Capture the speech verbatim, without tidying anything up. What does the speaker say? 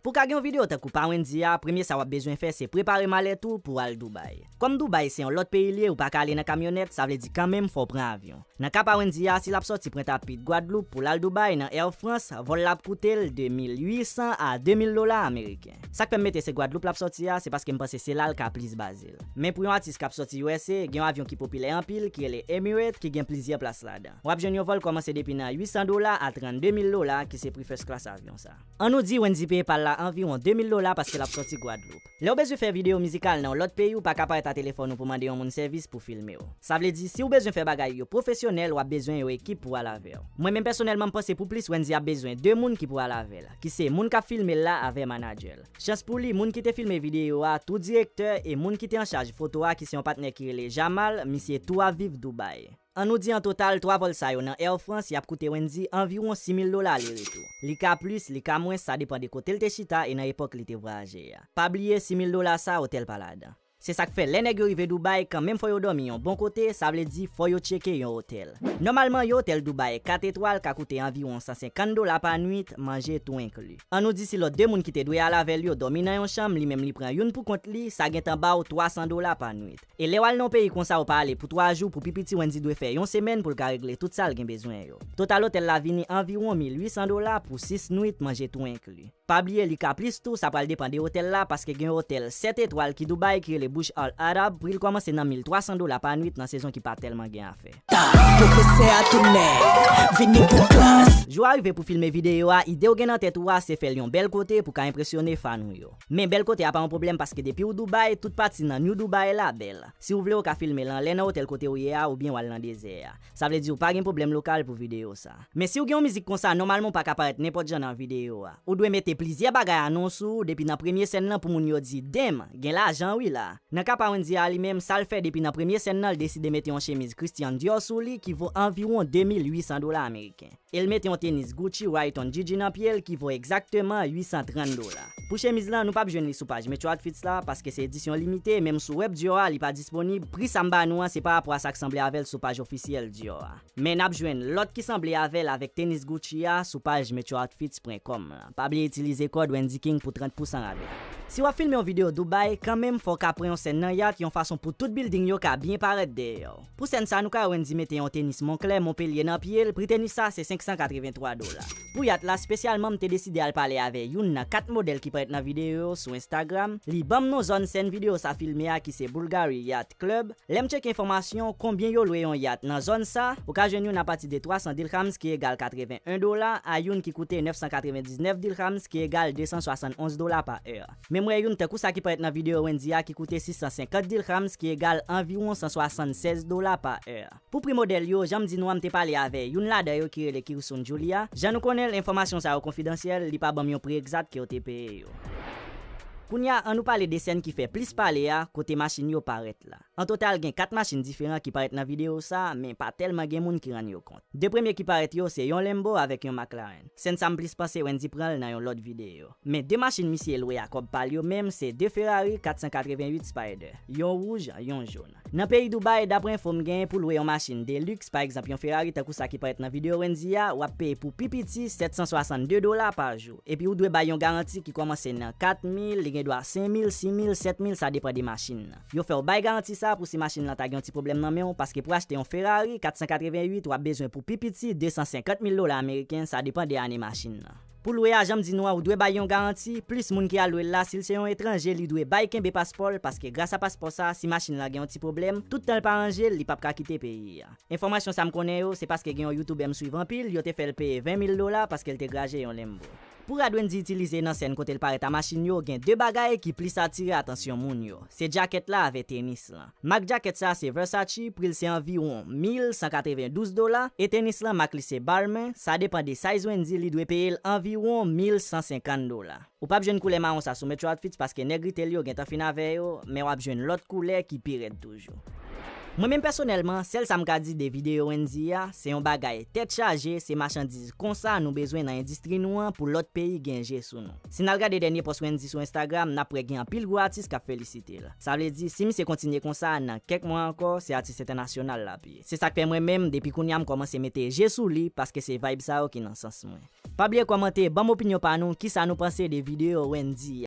Pou w ka gen yon videyo tankou pa Wendy a, premye sa w ap bezwen fè se prepare malèt ou pou w al Dubai. Kòm Dubai se yon lòt peyi l ye, ou pa ka ale nan kamyonèt, sa vle di kanmenm fò w pran avyon. Nan ka pa Wendy a, si l ap sòti Pwentapit, Gwadloup, pou l al Dubai nan Air France, vòl la ap koute l de mil uit san a de mil dola ameriken. Sa k fè m mete se Gwadloup l ap sòti a, se paske m panse se la l ka plis baze l. Men pou yon atis k ap sòti U S A, gen yon avyon ki popilè anpil, ki rele Emirates, ki gen plizyè plas ladan. W ap jwenn yon vòl kòmanse depi nan uit san dola a trannde mil dola, ki se pri first class avyon sa. An nou di Wendy peye pa l la anviwon de mil dola paske l ap sòti Gwadloup. Lè w bezwen fè videyo mizikal nan yon lòt peyi, ou pa ka parèt a telefòn ou pou mande yon moun sèvis pou filme w. Sa vle di, si w bezwen fè bagay yo pwofesyonèl, w ap bezwen yon ekip pou al avè w. Mwen menm pèsonèlman, m panse pou plis Wendy ap bezwen de moun ki pou al avè l, ki se moun k ap filme l la avè manadjè l. Chans pou li, moun ki te filme videyo a, tou direktè e moun ki te an chaj foto a, ki se yon patnè ki rele Jamal, misye tou ap viv Dubai. An nou di an total, twa vòl sa yo nan Air France, y ap koute Wendy anviwon sis mil dola ale retou. Li ka plis, li ka mwens, sa depann de kote l te chita e nan epòk li te vwayaje a. Pa bliye, sis mil dola sa, otèl pa ladan. Se sa k fè, lè nèg yo rive Dubai, kanmenm fò yo dòmi yon bon kote, sa vle di fò yo tcheke yon otèl. Nòmalman, yon otèl Dubai kat etwal ka koute anviwon san senkant dola pa nwit, manje tou enkli. An nou di si lòt de moun ki te dwe al avè l yo dòmi nan yon chanm, li menm li pran youn pou kont li, sa gentan ba w twa san dola pa nwit. E lè w al nan yon peyi konsa ou pa ale pou twa jou, pou pi piti Wendy dwe fè yon semèn pou l ka regle tout sa l gen bezwen yo. Total otèl la vini anviwon mil uit san dola pou sis nwit, manje tou enkli. Pa bliye li ka plis tou, sa pral depann de otèl la, paske gen yon otèl sèt etwal ki Dubai ki rele Burj Al Arab, pri l kòmanse nan mil twa san dola pa nwit nan sezon ki pa tèlman gen afè. Pwofesè a tounen, vini pou klas. Jou a rive pou filme videyo a, ide w gen nan tèt ou a se fè l yon bèl kote pou ka enpresyone fan ou yo. Men bèl kote a pa yon pwoblèm paske depi w Dubai, tout pati nan New Dubai la bèl. Si w vle ou ka filme l anlè nan otèl kote w ye a oubyen w al nan dezè a. Sa vle di ou pa gen pwoblèm lokal pou videyo sa. Men si w gen yon mizik konsa, nòmalman w pa ka parèt nenpòt jan nan videyo a. Ou dwe mete plizyè bagay anons ou depi nan premye sèn nan pou moun yo di, "Damn, gen lajan wi la." Nan ka pa Wendy a li menm, sa l fè depi nan premye sèn nan, l deside mete yon chemiz Christian Dior sou li ki vo anviwon de mil uit san dola ameriken. E l mete yon tenis Gucci Write on Gigi nan pye l ki vo egzakteman uit san trant dola. Pou chemiz lan, nou p ap jwenn li sou paj Metro Outfits la, paske se edisyon limite, menm sou wèb Dior a, li pa disponib. Pri sa m ba nou an, se pa rapò a sa k sanble avè l sou paj ofisyèl Dior a. Men n ap jwenn lòt ki sanble avè l avèk tenis Gucci a sou paj Metro Outfits pwen kòm la. Pa bliye itilize kòd Wendy King pou trant pousan rabè. Si w ap filme yon videyo Dubai, kanmenm fò w ka pran yon sèn nan yat yon fason pou tout bilding yo ka byen parèt dèyè w. Pou sèn sa, nou ka wè Wendy mete yon tenis Moncler Montpellier nan pye l, pri tenis sa se senk san katreven twa dola. Pou yat la, espesyalman, m te deside al pale avè youn nan kat modèl ki parèt nan videyo yo sou Instagram. Li ban m non zòn sèn videyo sa filme a ki se Bulgari Yacht Club. Lè m tcheke enfòmasyon konbyen yo lwe yon yat nan zòn sa, ou ka jwenn youn apati de twa san dirhams ki egal katreven en dola, a youn ki koute nèf san katrevendiznèf dirhams ki egal de san swasannonz dola pa è. Men m wè youn tankou sa ki parèt nan videyo Wendy a ki koute sis san senkant dirhams ki egal anviwon san swasannsèz dola pa è. Pou pri modèl yo, jan m di nou an, m te pale avè youn ladan yo ki rele Kirsun Julia. Jan nou konnen l, enfòmasyon sa yo konfidansyèl, li pa ban m yon pri egzat ke yo te peye yo. Kounye a, an nou pale de sèn ki fè plis pale a, kote machin yo parèt la. An total, gen kat machin diferan ki parèt nan videyo sa, men pa tèlman gen moun ki rann yo kont. De premye ki parèt yo, se yon Lambo avèk yon McLaren. Sèn sa m plis panse Wendy pran l nan yon lòt videyo. Men de machin misye lwe a kòb pa l yo menm, se de Ferrari kat san katreven uit Spider. Yon wouj, yon jòn. Nan peyi Dubai, dapre enfo m genyen, pou lwe yon machin de luxe, pa egzanp yon Ferrari tankou sa ki parèt nan videyo Wendy a, w ap peye pou pi piti sèt san swasannde dola pa jou. Epi ou dwe bay yon garanti ki kòmanse nan kat mil, li gen dwa senk mil, sis mil, sèt mil, sa depann de machin nan. Yo fè w bay garanti sa pou si machin lan ta gen yon ti pwoblèm nan men w, paske pou achte yon Ferrari kat san katreven uit, w ap bezwen pou pi piti de san senkant mil dola ameriken, sa depann de ane machin nan. Pou lwe a, jan m di nou an, ou dwe bay yon garanti, plis moun ki al lwe l la, si l se yon etranje, li dwe bay kenbe paspò l, paske gras a paspò sa, si machin lan gen yon ti pwoblèm, tout tan l pa ranje l, li p ap ka kite peyi a. Enfòmasyon sa m konnen yo, se paske gen yon youtubè m swiv anpil, yo te fè l peye ven mil dola paske l te graje yon Lambo. Pou rad Wendy itilize nan sèn kote l parèt a machin yo, gen de bagay ki plis atire atansyon moun yo. Se djakèt la avè tenis lan. Mak djakèt sa se Versace, pri l se anviwon mil san katrevendouz dola, e tenis lan mak li se Balmain, sa depann de size Wendy, li dwe peye l anviwon mil san senkant dola. Ou p ap jwenn koulè mawon sa sou Metro Outfits paske nèg retail yo gentan fin avè yo, men w ap jwenn lòt koulè ki pi rèd toujou. Mwen menm pèsonèlman, sèl sa m ka di de videyo Wendy a, se yon bagay tèt chaje, se machandiz konsa nou bezwen nan endistri nou an pou lòt peyi gen je sou nou. Si n al gade dènye pòs Wendy sou Instagram, n ap wè gen anpil gwo atis k ap felisite l. Sa vle di, si misye kontinye konsa, nan kèk mwa ankò, se atis entènasyonal l ap ye. Se sa k fè mwen menm, depi kounye a m kòmanse mete je sou li, paske se vibe sa yo ki nan sans mwen. Pa bliye kòmante, ban m opinyon pa nou, kisa nou panse de videyo Wendyy.